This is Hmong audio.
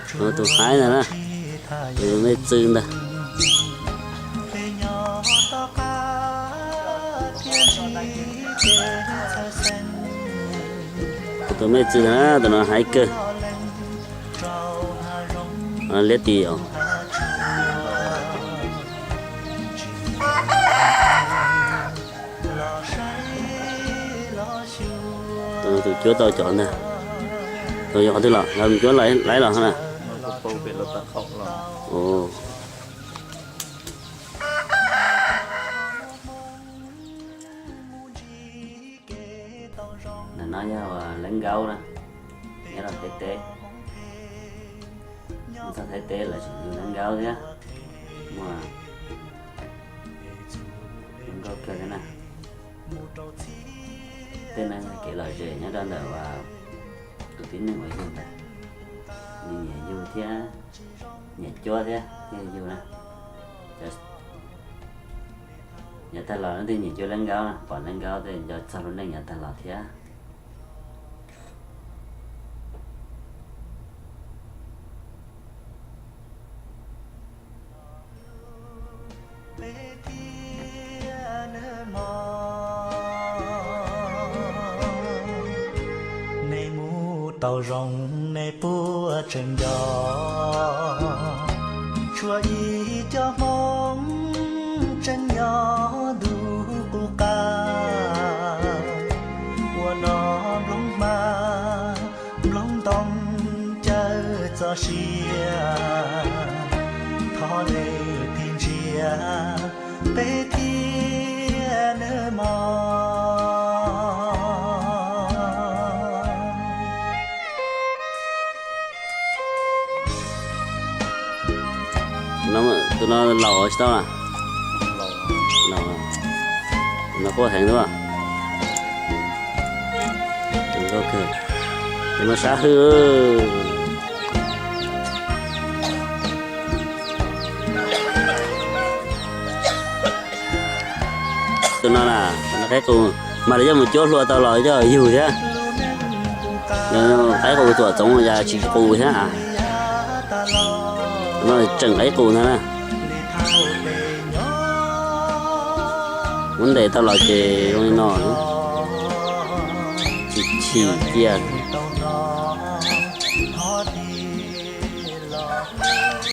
Tus haib ntag na, tus me txwm ntag. Tus me txwm ntag na, tus no haib kawg. Liab tis os. Tus cuab tau cov ntag. Tus yog qhov twg los, yog mus cuab laiv los na. Ntawm no yog Leeb Nkaub na, nyob rau Thaib teb. Mus txog Thaib teb lawv tseem yug Leeb Nkaub thiab. Muaj zoo nkauj kawg thiab na. Tej no yog kev lom zem nyob rau ntawm uas tus tib neeg uas yug ntawd, nws nyiam yug thiab, nyiam cuab thiab thiaj yug na. Yav tag los leej twg nyiam cuab Leeb Nkaub na, pom Leeb Nkaub tej nco txog lub neej yav tag los thiab. Nej mus tau zoo nej puas tseem nco, tshuav ib co Hmoob tseem nyob ntuj qub qab, ua no nplooj hmab nplooj ntoo caw txoj sia, thov nej tig ntsia peb thiab nawb mog. Tus no laus tsis tau na. Tus no quaj heev xwb. Tus no sab hwb. Tus no na, qaib qus, mas lawv coj mus cuab hlua tau los coj yug thiab. Qaib qus tuam txoov yam tsis qus thiab. Tus no tseem qaib qus ntag na. Muab ntes tau los ces zoo li no, tsis chim cia.